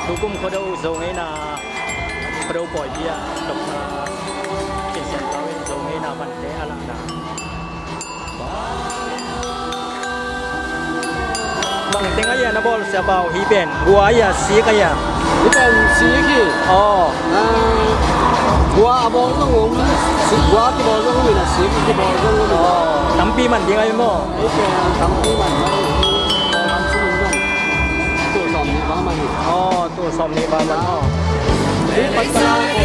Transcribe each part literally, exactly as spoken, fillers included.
Tukum Khuado Zo ngeina, Khuado pawipi ah Doctor Khin Sian Pau in Zo ngeina vante a lahna. Bang teng a ia na bawl, Sia Pau, hih pen gua ia, sik a ia? Hih pen sik hi. Aw. Ah, gua a bawl zong om, sik, gua kibawl zong om in a, sik kibawl zong om in a. Aw, tampi man ding a hi maw? Hih pen tampi man zong om. Tua sawm nih bang man hi. Aw, tua sawm nih bang man aw. Hih pat ka lau ko.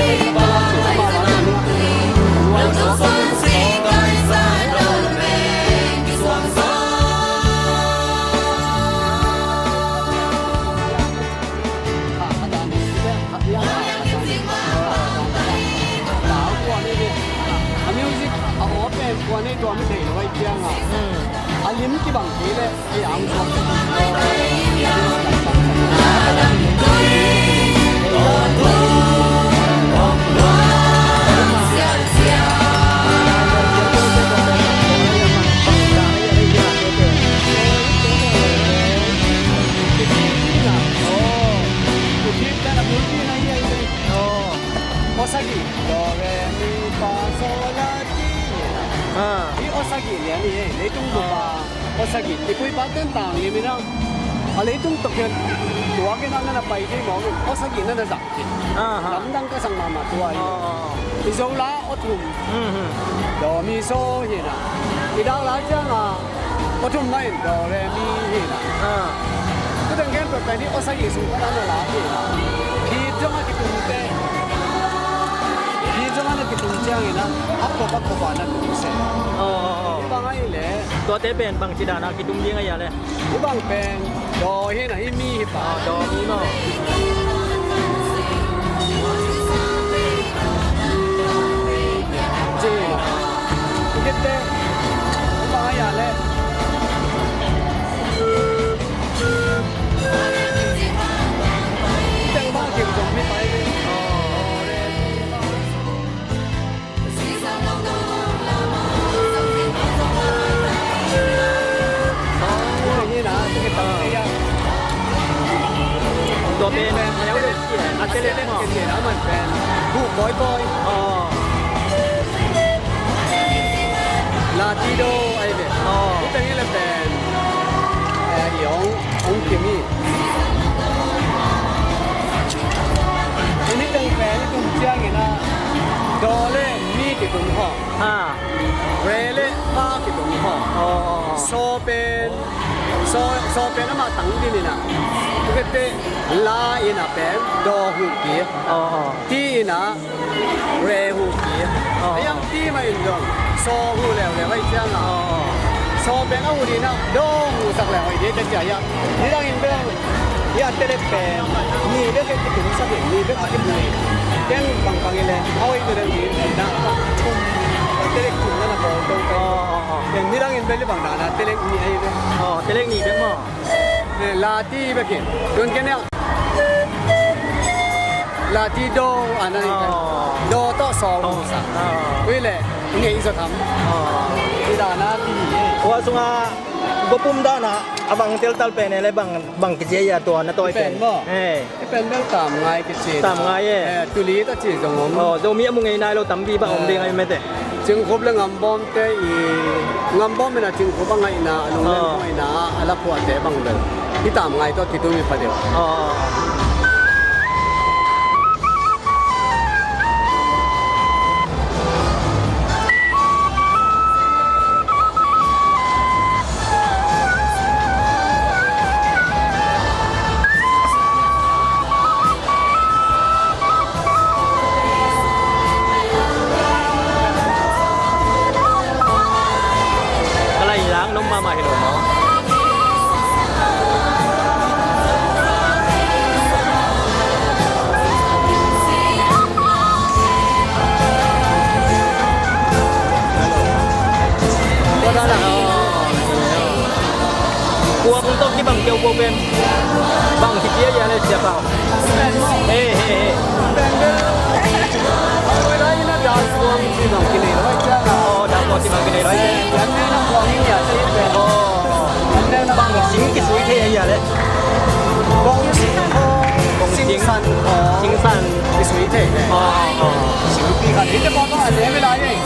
A music a aw pen kua nei tuam i thei lo ai ciang a, a lim kibang kei leh. Aw sagih, do, re, mi, fa, so, la, ti. Ah. Hi aw sagih lian hi, leitung bup a. Aw sagih, i pu i pa ten tang limin a, a leitung tawh khian tuak in a, na na pai thei mawk in, aw sagih na na zak khin. Aha. Lamdang ka sang mahmah tua hi. Aw, aw, aw. I Zo la aw thum. Mhm. Do mi so hi na. I dak la ciang a aw thum mah in do re mi hi na. Ah. Tua teng khempeuh pen hi aw sagih sung khat a na la hi na. Phit zong a kitum te. Phit zong a na kitum ciangin a, a kop a kop a na tum se. Aw, aw, aw. Hi bang ahih leh. Tuate pen bangci dan a kitum ding a hia le? Hih bang pen daw hi na, hih mi hi pa. Aw, daw mi maw? Ci. Hih te. Hih bang a hia le. Hih teng bang kim zong mi pa hi. Aw. Tua pen a telek maw? Huh kawikawi. Aw. Lati do ai ve. Aw. Hih teng hi le pen, eh, i ong, ong kim hi. Hih teng pen i tum ciangin a, do le mi kitum haw. Ha. Re le fa kitum haw. Aw, aw, aw. Saw pen, saw, saw pen amah tang din in a. Tua khit teh la in a pen do huh kik. Aw, aw. Ti in a re huh kik. Aw. A iang ti mah in zong saw huh leuleu ahih ciang a. Aw, aw. Saw pen a huh ding a, do huh sak leng hoih ding ka ci a. Nidang in bel, hi a telek pen nih bek kitum sak in, nih bek a kitum in. Ken bangkang in leh a hoih telek nih, nih na thum, telek thum na na bawl to. Aw, aw, aw. Ken nidang in bel hi bang dan a telek nih ahi bek. Aw, telek nih bek maw? Eh, lati bek in. Tun ken a lati do a na ni. Aw. Do tawh saw huh sak. Aw. Ui leh ngeih zaw tham. Aw. Hi dan a ti hi. Khua sungah gopum dan a, a bang teltal pen e le bang, bang kici a, tua na tawi pen. Pen maw? Eh. Hih pen bel Tamngai kici. Tamngai e. Eh, Tulit a ci zong om. Aw, Zomi a mu ngei nai lo tampi bang om ding ahi mate. Cingkhup le Ngambawmte i, Ngambawm in a Cingkhup a ngaihna, a lunglen, aw, ngaihna a la phuahte bang bel hih Tamngai tawh kitum hi pha deuh. Aw. Ka lai lang nong mahmah hi lo maw? Kua kung tawh kibang keu ko pen bang kipia ia le sia pau. He he he. Oh, dah kua kibang kinei lo. Oh, bang sing kisui thei ia le. Bang sing, bang sing. Thei ne. Aw, aw. Singpi khat hi te pawh bang a lem i lai ei.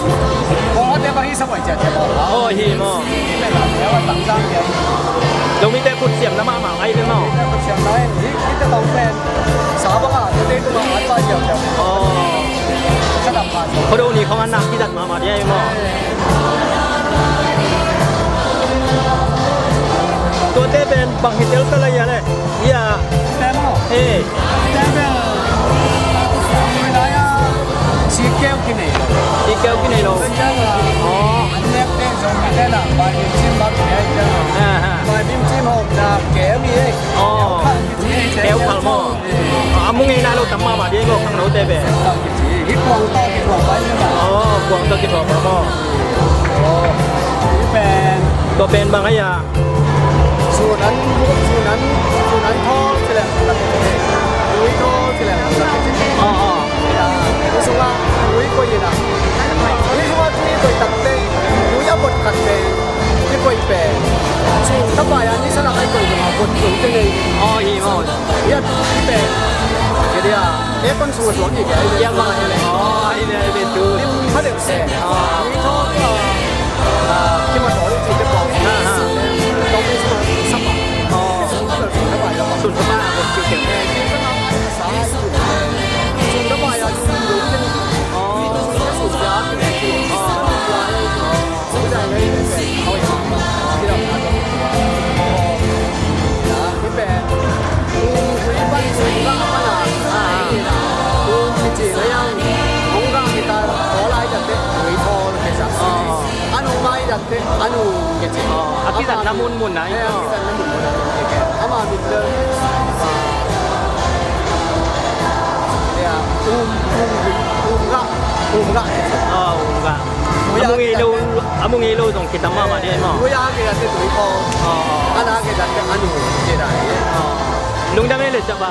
Kawng a te bang hi sa buai ciat te pawh. Aw, hi maw. Hi pen a lem a tang tang te. Lomite khut siamna mahmah ai ve maw. Lomite khut siamna ei. Hi, hi te tawh pen sa bang a te te tuma an pa siam te. Aw. Sa dam pa. Khuado ni khawng an nak kidat mahmah ding ai maw. Tuate pen bang hi tel ta lai a le. Ia. Tem aw. Eh. Tem bel. Ui lai a. Si keu kinei lo. Si keu kinei lo. Aw. An nek te zong a te na. Bai bim cim bak te ai te na. Aha. Bai bim cim hawm na keu mi ei. Aw. Keu khal maw. A mu ngei nai lo tam mahmah ding maw khangnote pen. Hi kuang tawh kithuah pai maw. Aw, kuang tawh kithuah pai maw. Aw, hi pen. Tua pen bang a ia. Sunan, sunan, sunan thawl ci leh. Lui thawl ci leh. Aw, aw. Ia, lui sungah, lui koi in a. Lui sungah, lui koi takte. Lui a bot khat pen. Kikoih pen. Sung tapai a ni sanak ai koi zong a bot keu te nei. Aw, hi maw. Ia, hi pen. Kei dia. Aircon sung a suak i kei. Ia, ma. Aw, hi le, hi le tu. Lim pha deuh se. Aw. Ui thaw a. Kima thaw i ci te pawh. Ha, ha. Tawh mi sung a sapa. Aw. Sung tapai a bot keu te. Sung tapai a bot keu te. Sung tapai a bot keu te. Aw. Sung tapai a bot keu te. Aw. A kizatna munmun ah. Ama min bel um, um, um gah, um gah. Aw, um gah. A mu ngei lo, a mu ngei lo zong kitam mahmah ding maw. Ui a kizatte tui khaw. Aw, aw. A na kizatte a nu kidai. Aw. Lungdam e le Siapa.